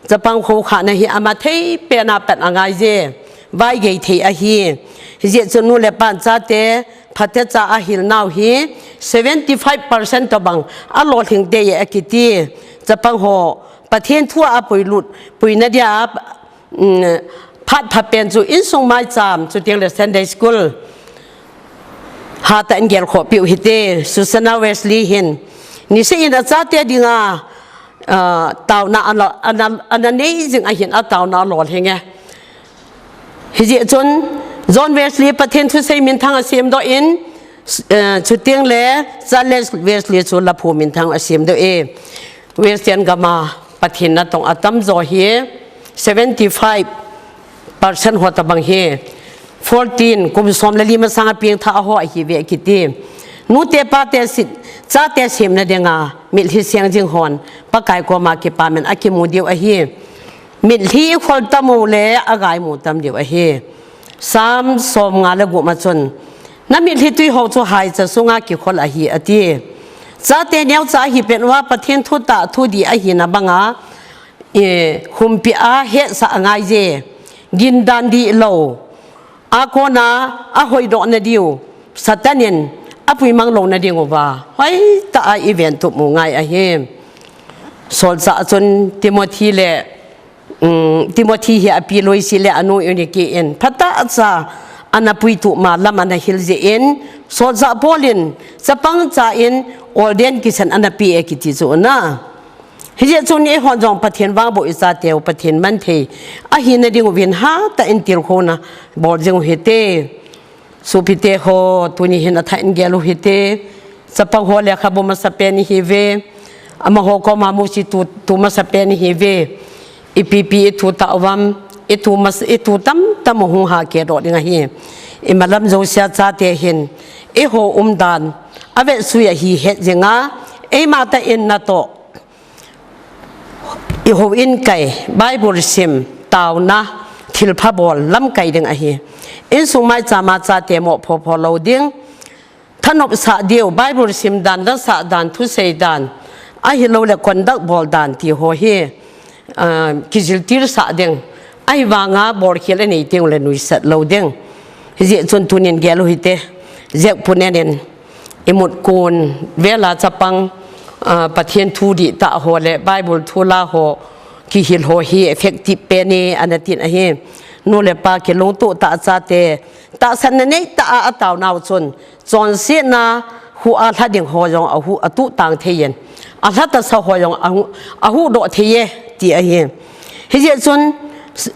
Chapang khokhahna hi ama thei pena pat angaije, vaigei thei ahi. Hijeh chun nu le pan chate, phatecha ahilnau hi, seventy five percent tobang alolhing tei akiti. Chapang ho, Pathen thu a apuilut, puina dia, um, phat phapen chu insung maicham, chutengle Sunday school. Hatah in gelkhoh peh u hite, Susanna Wesley hin. Niseh in achate dinga, ah, taona ana, ana, ana nei jing ahin ataona alolhinge. Hijeh chun, John Wesley Pathen thusei minthang asemdoh in, eh, chutengle Charles Wesley chu laphu minthang asemdoh e. Western gama Pathen natong atamjo hi seventy five percent ho tobang hi, fourteen, kum som le li masanga pengthah ho ahiuve kiti. Nute pate sit, chate semna dinga mitlhi seng jing hon Pakai koma kipaman akimu diu ahi. Mitlhi khol tam u le agaimu tam diu ahi. Sam som nga le gup ma chun, na mitlhi tui ho chu haicha sunga kikhol ahi, ati. Chate neocha ahi pet uva Pathen thutah thudih ahina banga, e, humpia hetsah angai je. Gindan dihlou a kona ahoidoh nadiu Satan in apuimang lou nading uva hoitah a iven tup mu ngai ahi. Solchah chun Timothy le, um, Timothy hi api Lois le anu Eunike in phatah a cha ana puitup ma lam ana hil jeh in, solchah Paul in chapang cha in olden kisan ana pe e kiti chu na. Hijeh chun eihon jong Pathen vangboh ichateu Pathen manthei ahina ding uvin hatah in tilkhouna bol jing u hite. Sopite ho, tuni hin athah in gel u hite. Chapang ho lekhabu masapen ihiuve. Amaho koma musit tu, tu masapen ihiuve. Ipipi itu tah uvam, itu mas, itu tamtam hung ha kedoh ding ahi. Imalam jousea chate hin eiho umdan avetsuiya hihet jinga, eima tah in natoh ihouin kai, Bible sim, taona, thilpha bol lamkai ding ahi. Insung maichama chate moh phopho lou ding, thanopsah diu, Bible sim dan, lasah dan, thusei dan, ahilouleh conduct bol dan ti ho hi, ah, kijiltil sah ding. Ahivanga bolkhel anei teng ule nuisat lou ding. Hijeh chun tunin gel u hite. Jek punen in imut kon vela chapang, ah, Pathen thu dihtah ho le Bible thu la ho kihil ho hi effective pen e ana tin ahi. Nu le pa kilungtoh tah a chate tahsanna neitah a ataonau chun chonsetna hu a lha ding ho jong ahu, atuh tang thei in, alha tasa ho jong ahu, ahuhdoh thei e ti ahi. Hijeh chun,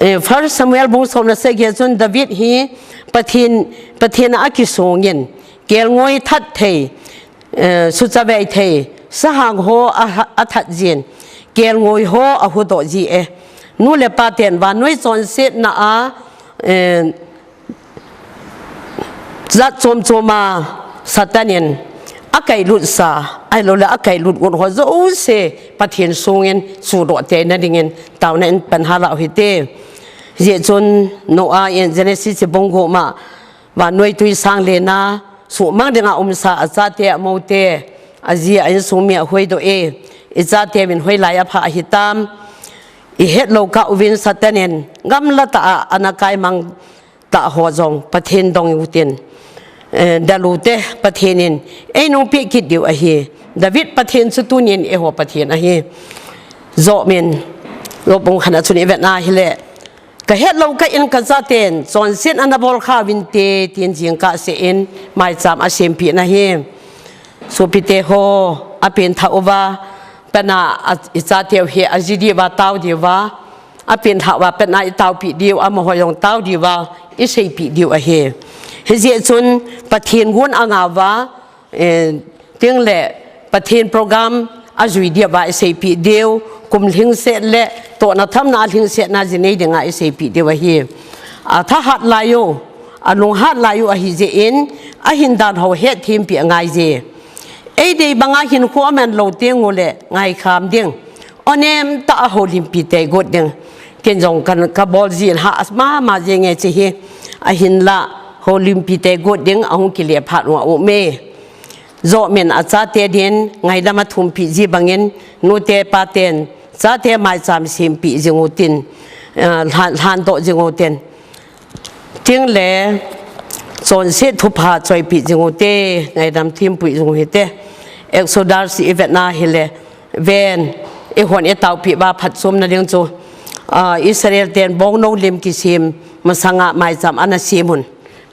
eh, First Samuel bung som le sagi a chun David hi Pathen, Pathen a akisongin, kelngoi that thei, eh, suchavei thei, sahang ho a, athat jin, kelngoi ho ahuhdoh ji e. Nu le pa ten vannoi chonsetna a, eh, jat chom choma Satan in akailut sa, ahilouleh akailut got ho jouse Pathen songin sudoh theina dingin taona in pan hala u hite. Hijeh chun Noah in Genesis bung gup ma vannoi tui sang lena suhmang dinga umsa achate amoute, aji a insung mi ahuhdoh e. Ichateuvin hoilai a pha ahitam. Ihet lou kah uvin Satan in gamla tah a ana kaimang tah ho jong Pathen dong utin, eh, dalute Pathen in einungpeh kit diu ahi. David Pathen chu tunin eiho Pathen ahi. Job in, Job bung khatna chun ivetna hile, kahet lou kah in kachaten chonset ana bol kha uvinte, tin jingkah seh in maicham asempeh na ahi. Sopite ho, apen thah uva, pena a, ichateu hi aji diuva, tao diuva, apen thah uva, pena itaopeh diu, amaho jong tao diuva iseipeh diu ahi. Hijeh chun Pathen gun angauva, eh, tingle Pathen program ajui diuva iseipeh diu, kum lhingset le tohna thamna lhingsetna jinei dinga iseipeh diu ahi. Athahat lai u, alunghat lai u ahijeh in, ahindan ho hetthem peh angai je. Eidei banga hinkho aman lou teng ule ngaikham ding, onem tah a houlimpi tei got ding. Ken jong kan, kabol jin ha asma ma jenge che hi. Ahinla houlimpi tei got ding ahung kile phat u aume. Job in achate din ngaidam athumpeh ji bangin nute paten chate maicham sempeh jing utin, eh, lhan, lhandoh jing utin. Tingle chonset thupha choipeh jing ute, ngaidam thempui jing u hite. Exodus ivetna hile, ven, eihon itaopeh uva phatchomna ding chu, ah, Israel ten bongnou lim kisem masanga maicham ana sem un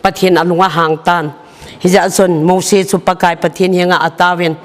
Pathen alung ahang tan. Hijeh chun Mose chu Pakai Pathen henga ataovin,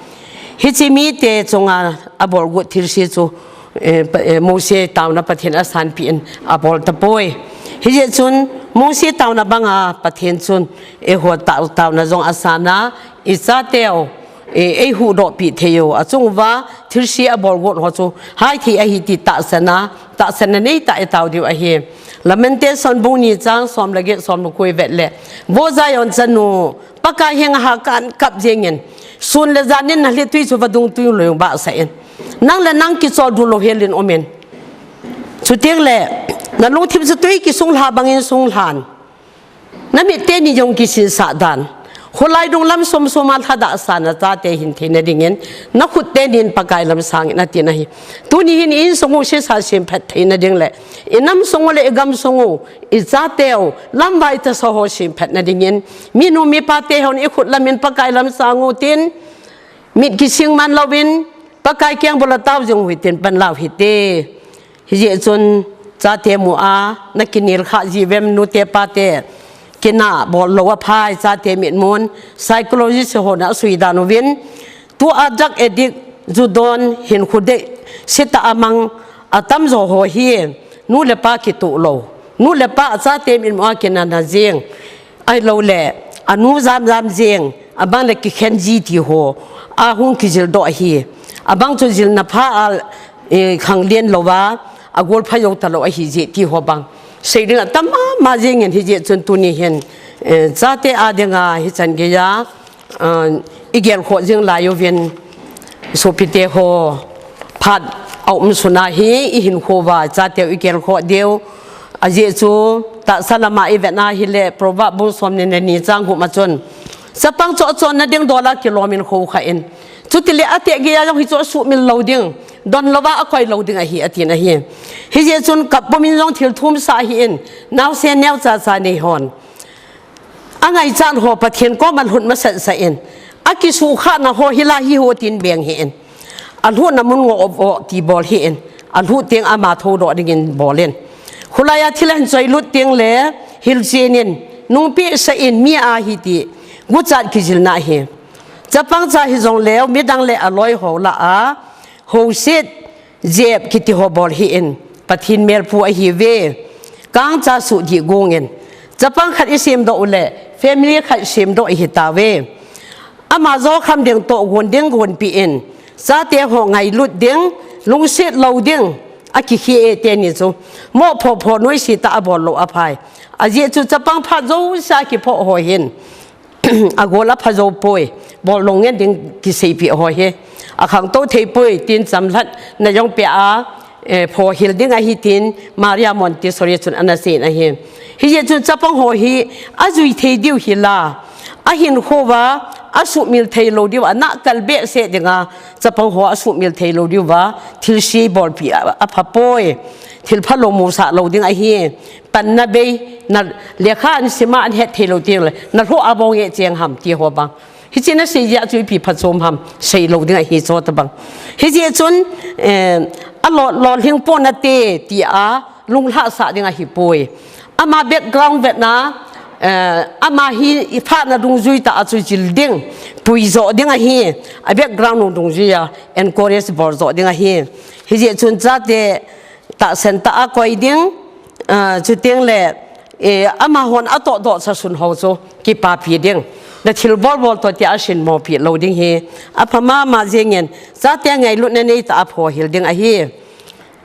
hiche mite chunga abolgot thilse chu, eh, Pa-, eh, Mose taona Pathen asanpeh in abol tapoi. Hijeh chun Mose taona banga Pathen chun eiho tao, taona jong asana, ichateu, eh, eihuhdohpeh thei u, achung uva thilse abolgot ho chu haithei ahi ti tahsan a, tahsanna neitah a itao diu ahi. Lamentation bung ni chang som le get, som le ko ivet le, Vo Zion chanu, Pakai henga ha kan kap jengin, Sun le jan in nalhi tui chu vadung tui lou jong bahsah in. Nang le nang kichol du lou hel in um in. Chuteng le, nalungthim chu tui kisung lha bang in sung lhan. Namit teni jong kisinsah dan. Kholai dung lam som som a lhadah sa nachate hin theina ding in, nakhut teni in Pakai lam sang in ati nahi. Tuni hin insung u sesa semphat theina ding le, inam sung u le igam sung u, ichateu, lamvai tasa ho semphat na ding in, minu mipa te hon ikhut lam in Pakai lam sang u tin, mit kising man lou in, Pakai keng bol a tao jing u hitin pan lau hite. Hijeh chun chate mu a, nakinel kha ji uvem nute pate. Kinah bol lou aphai, chate mitmun, psychologist hon asui dan uvin. Tua drug addict, ju don, hinkho dei, sita amang, atamjo ho hi, nu le pa kitoh lou. Nu le pa achate mitmu a kinah na jing. Ahilou le, anu jam jam jing, abang le kikhen ji ti ho, ahung kijil doh ahi. Abang chu jilna pha a, eh, khang lien lou va, agol pha jou talou ahi jeh ti ho bang. Sei ding atam mama jing in hijeh chun tuni hin, eh, chate a dinga hichan geiya, ah, igel khoh jing lai uvin, sopite ho, phat aum suna hi ihinkho uva, chateu igel khoh diu. Ajeh chu, tahsa lama ivet na hile, Proverb bung som ni le ni chang gup ma chun, chapang chu achonna ding dol a kilom in khou kha in. Chutile ateh geiya jong hichu asuhmil lou ding, don lou va akoi lou ding ahi, ati nahi. Hijeh chun kap pum in jong thil thum sah hih in, naosen neocha cha nei hon. Angaichat ho Pathen koma lhut masat sah in. Akisuhkhah na ho hilai hi ho tin beng hih in. Alhuhna mun ngoh vo ti bol hih in. Alhuh teng ama thoudoh ding in bol in. Kholai a thil ahin choi lut teng le hilchen in. Nungpeh sah in mi ahi ti. Guchat kijilna ahi. Chapang cha hijong leu midang le aloi ho lah a. Houset. Jep kiti ho bol hih in, Pathen melpu ahi uve. Kangcha suhdih gong in. Chapang khat isemdoh u le, family khat semdoh ihi tauve. Ama jokham ding toh gon ding gonpeh in. Chate ho ngailut ding, lungset lou ding. Akikhe e teni chu. Moh pho pho noise tah a bol lou aphai. Ajeh chu chapang phat jouse a kiphoh ho hin. Agol apha jou poi, bol lou ngen ding kiseipeh ho hi. Akhangtou thei poi, tin chamlhatna jong pe a, eh, phohil ding ahi tin, Maria Montessori chun ana sei in ahi. Hijeh chun chapang ho hi, ajui thei diu hi la, ahinkho uva, asuhmil thei lou diu, ana kal behseh dinga, chapang ho asuhmil thei lou diu va, thilse bolpeh a, apha poi, thil phalou musah lou ding ahi. Panna bei, na lekha an sima an het thei lou teng le, nalhoh a bong e cheng ham ti ho bang. Hiche nasei jeh a chu ipi phachom ham, sei lou ding ahi chu tabang. Hijeh chun, eh, alolhing pon nate ti a, lunglhah sah ding ahi poi. Ama background vetna, eh, ama hi iphatna dungjui tah a chu jil ding, puijoh ding ahi, a background dungjui a, encourage boljoh ding ahi. Hijeh chun chate, tahsan tah a koi ding, ah, chuteng le, eh, amahon atohdoh sa sun ho chu kipapi ding. Na thil bolbol toh tia asinmopi lou ding hi. Apha mama jeng in, chate ngailutna neitah a phohil ding ahi.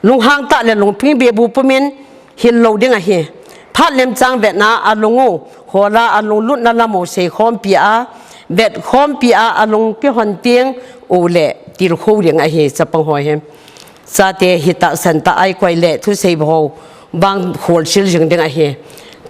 Lunghang tah le lungping bebu pumin hil lou ding ahi. Phat lemchang vetna alung u, hola alung lutna lam u seikhompi a, vetkhompi a, alung kihon teng u le tilkhou ding ahi, chapang ho hi. Chate hi tahsan tah a ikoi le thusei bou bang kholchil jing ding ahi.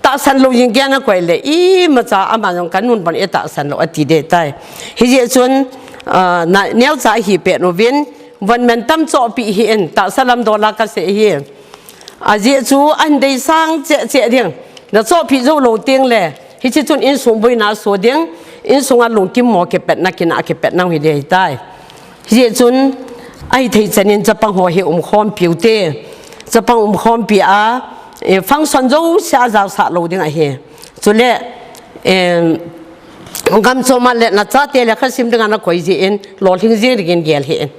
Tahsan lou jing geiya nakoi le imacha ama jong kanun bon e tahsan lou ati ding tai. Hijeh chun, ah, na, neocha hi pet uvin, von man tam chohpeh hih in, tahsa lam dol a kasei hi. Ajeh chu ahin deisang cheh cheh ding. Nachohpeh jou lou teng le, hiche chun insung boina aso ding, insung a lungkim mo kipetna kinah kipetna hi ding ahitai. Hijeh chun, ahithei chan in chapang ho hi umkhompi u te. Chapang umkhompi a, eh, function jouse a jaosah lou ding ahi. Chule, eh, gam chom a le nachate lekha sim dinga nakoi jeh in, lolhing jing dingin gel hih in.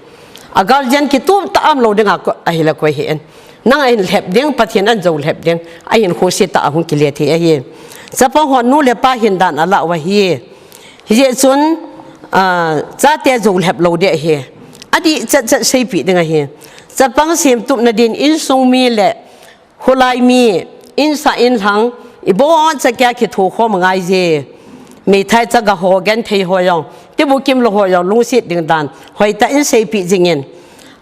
A guardian kitup tah a um lou dinga ko-, ahile koi hih in. Nang ahin lhep ding, Pathen ahin jou lhep ding, ahinkho se tah a hung kile thei ahi. Chapang hon nu le pa hin dan alah u ahi. Hijeh chun, ah, chate jou lhep lou ding ahi. Adih chet chet seipeh ding ahi. Chapang semtupna din insung mi le kholai mi, insah inlhang, iboncha keiya kithokhom angai je. meithai chaga ho, genthei ho jong, tibukim lou ho jong lungset ding dan hoitah in seipeh jingin,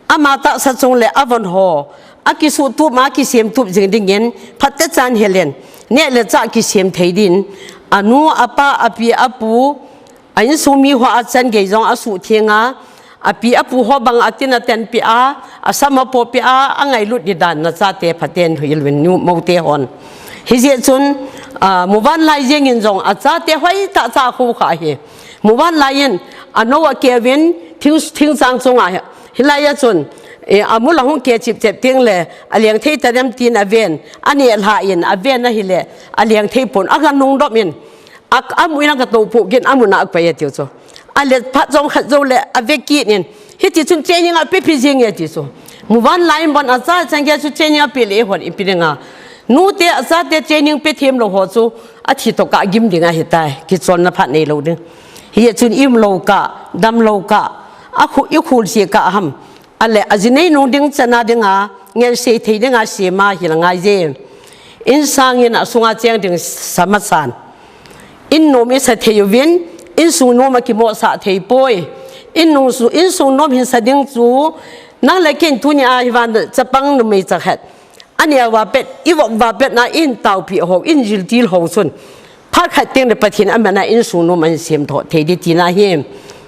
ama tahsa chung le avon ho akisuhtup ma, akisemtup jing dingin phatechan helin, neh le chah kisem thei din, anu, apa, api, apu, a insung mi ho a chan gei jong asuhtheng a, api apu ho bang atin atenpi a, asam apopi a, angailut di dan nachate phaten hoiluvin, nu moute hon. Hijeh chun, a, muvanlai jengin jong achate hoitah cha khu kha hi. Muvanlai in anou akeuvin thing, thingchang chunga hi, hilai a chun, e, amu la hung ke chipchep teng le aleng thei tadem tin aven, aneh lha in aven ahile aleng thei pon, aga nungdop in, a, amu in aga toupoh gin, amu na apai atiu chu. Ale phat jong khat jou le ave kit in. Hiti chun training ape phi jing e ti chu. Muvanlai in bon acha chan gei chu training ape le hon ipi dinga. Nute achate training pe them lou ho chu athi toh kah gim ding ahitai. Kicholna phat neilou ding. Hijeh chun i-um lou kah, dam lou kah, akhu, ikhul se kah ham. Ale, ajinei nung ding chana dinga, ngelsei thei dinga sema hil ngai je. Insang in asunga cheng ding sa masan. In nom isa thei uvin, insung nom akimosah thei poi. In nung su, insung nom hinsa ding chu, nang le kei in tunia hivan chapang numei chakhat. Aneo va pet, ivop va pet na in taopi ho, in jiltil ho chun. Phat khat teng le Pathen aman a insung nom ahin sem tho thei di tina hi.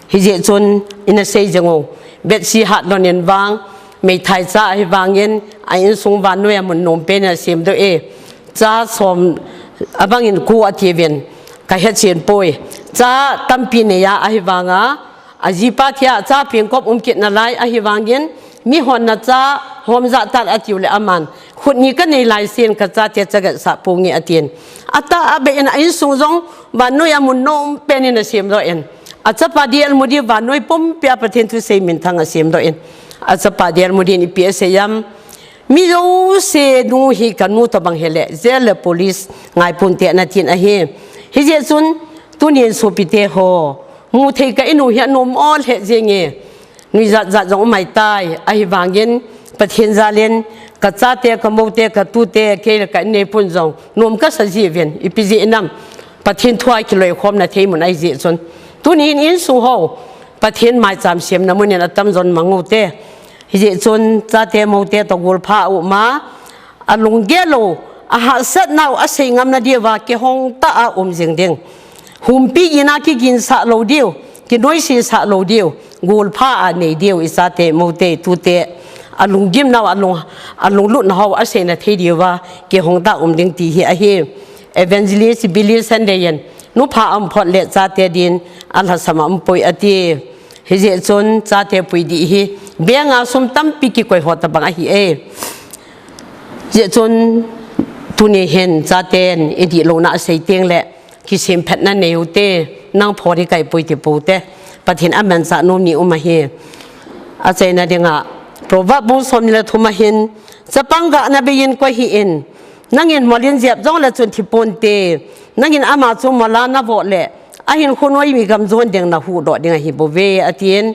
Hijeh chun ina sei jeng u. Betsi Hatlon in vang, meithai cha ahi vangin, a insung vannoi a mun nom pen a sem doh e. Cha som abang in ku ati uvin, ka hetchen poi. Cha tampi nei a ahi vanga, ajipa thia cha pengkop um kit nalai ahi vangin, mihon nacha hom ja tan atiu le aman, khut ni ka nei lai sen ka chate chaga sa ponge atin. Atah a be in a insung jong, vannoi a mun nom pen in asem doh in. Achapa D L Moody vannoi pumpi a Pathen thusei minthang asem doh in. Achapa D L Moody in ipi asei em. Mi jouse nu hi ka nu tobang hile, jail le police ngai ponte ana tin ahi. Hijeh chun, tunin sopite ho, mu thei ka inu hi anom ol he jenge. Nuijat jat jong umai tai, ahi vangin, Pathen jalin, ka chate, ka moute, ka tute, kei le ka innei pun jong, nom kasa jiuvin, ipi jeh inam. Pathen thua kiloikhomna thei mun ahi jeh chun. Tunin insung ho, Pathen maicham semna mun in atam jon mang u te. Hijeh chun chate mote toh golpha a um a, alunggel lou, ahahsatnau asei ngamna diuva kihong tah a um jing ding. Humpi gin a kiginsah lou diu, kinoise sah lou diu, golpha a nei diu i chate mote tute. Alunggimnau, alung, alunglutnau aseina thei diuva kihong tah a um ding ti hi ahi. Evangelist Billy Sunday in, nupha a um phot le chate din, alhasam a um poi ati. Hijeh chun chate pui dih hi, bank a sum tampi kikoi ho tabang ahi e. Jeh chun tuni hin chaten idih louna asei teng le, kisemphatna nei u te, nang phot hi kai pui ti pou te. Pathen amanchah nom ni um ahi. Achaina dinga, Proverb bung som ni le thum a hin, chapang gahna bei in koi hih in, nangin mol in jep jong le chun thi ponte, nangin ama chu mol a navoh le, ahin khonoi mi gam jon ding nahuhdoh ding ahi bouve, atin.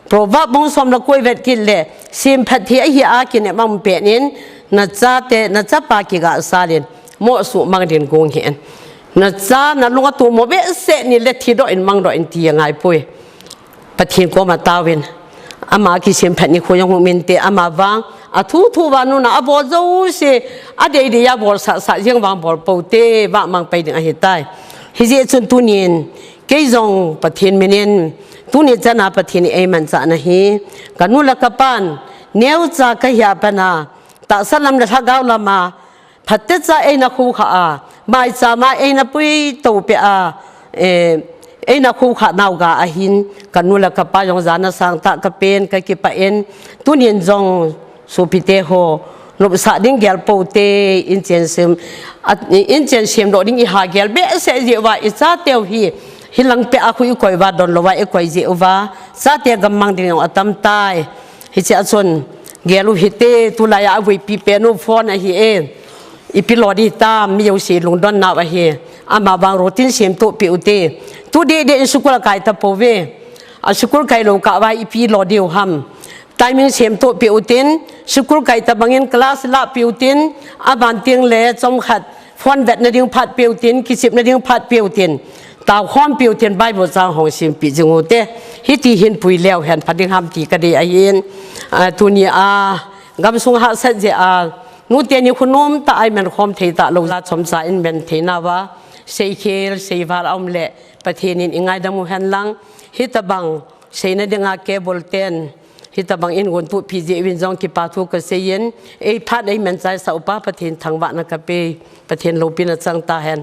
Proverb bung som le ko ivet kit le, semphat thei ahi a kinep a um pet in, nachate, nachapa kiga salin, moh suh mang din gong hih in. Nacha, nalung atomo behseh ni le thidoh in mangdoh in ti angai poi. Pathen koma taovin. Ama kisemphat nikho jong hung um inte, ama vang, athu thu vannoi a abol jouse, adei dei a bolsah sah jeng vang bol pou te, vah mang pai ding ahitai. Hijeh chun tunin, kei jong Pathen minin, tuni chana Pathen in eimanchahna hi, ka nu le ka pan, neocha kahi a pat a, tahsa lam le lhagao lam a, phatecha eina khoukhah a, maicham a eina puitou peh a, eh, eina khoukhah nau ga ahin, ka nu le ka pa jong jana sangtah ka pen, ka kipah in, tunin jong sopite ho, nopsah ding gel pou te, inchen sem, a, inchen semdoh ding iha gel behseh jeh uva, i chateu hi, hilang peh a khu ikoi uva, donlouva ikoi jeh uva, chate gammang ding jong atam tai. Hichea chun, gel u hite, tulai a avui pi pen u phone ahi e. Ipi lo di tam, mi jouse lungdon nau ahi. Ama vang routine semtoh peh u te. Tu deh deh in school akai tapouve. A school kai lou kah uva ipi lo diu ham. Timing semtoh peh u tin, school kai tabang in class lah peh u tin, aban teng le chomkhat phone vetna ding phat peh u tin, kichepna ding phat peh u tin. Tao khompiu tin Bible chang hong simpi jing u te. Hiti hin pui leu hen pha ding ham ti ka dei ahin. A, tuni a, gamsung hahsat jeh a, nu teni khu nom tah a i men khom thei talou jeh a chomcha in men thei nauva. Seikhel, seival a um le, Pathen in i ngaidam u hen lang. Hitabang, seina dinga cable ten. Hitabang in gontup pi jeh uvin jong kipa thu ka sei in. Ei phat ei men chaisah u pa Pathen thangvahna ka pe. Pathen loupina chang ta hen.